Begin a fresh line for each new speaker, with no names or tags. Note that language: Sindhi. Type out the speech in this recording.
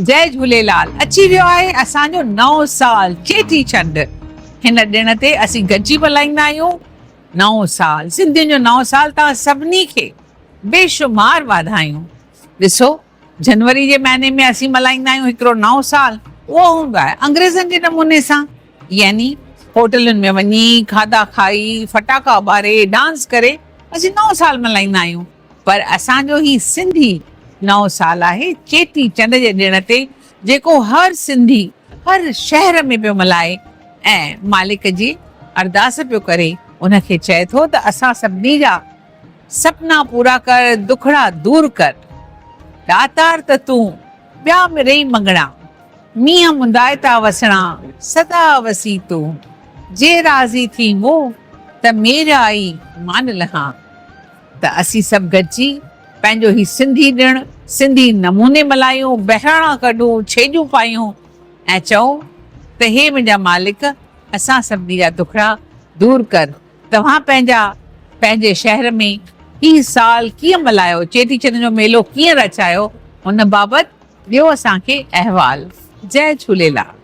جئي جهوليلال اچي ويو آهي اسان جو نئون سال چيٽي چنڊ هن ڏڻ تي اسين گڏجي ملهائيندا آهيون نئون سال سنڌين جو نئون سال توهان سڀني کي بيشمار واڌايون ڏسو جنوري جي مهيني ۾ اسين ملهائيندا آهيون هڪڙو نئون سال اهو هوندو آهي انگريزن جي نموني سان يعني هوٽلن ۾ وڃي کاڌا کائي ڦٽاڪا ٻاري ڊانس ڪري اسين نئون سال ملهائيندا آهيون پر اسان جو هي سنڌي نئون سال آهي چيٽي چنڊ جي ڏڻ تي جيڪو هر سنڌي هر شهر ۾ پيو ملهائي ۽ مالڪ جي ارداس پيو ڪري ان کي چئي ٿو ته اسان سڀني جا سپنا پورا ڪر دکڙا دور ڪر ڏاتار ته تون ٻيا مڙئي مڱڻا مينهن مندائتا وسڻا سدا وسي تون جي راضي ٿي مون ته ميرائي مان لهان. ته اسين سڀ گڏجي پنهنجو هي سنڌي ڏڻ سنڌي نموني ملهايون، بهراڻا ڪڍون، ڇيڄون پايون ۽ چئون ته هي منهنجا مالڪ اسان سڀني جا دکڙا دور ڪر. توهان پنهنجا پنهنجي شهر ۾ هي سال ڪيئن ملهايو، چيٽي چنڊ جو ميلو ڪيئن رچايو، ان بابت ڏيو اسان کي احوال. جئي جهوليلال.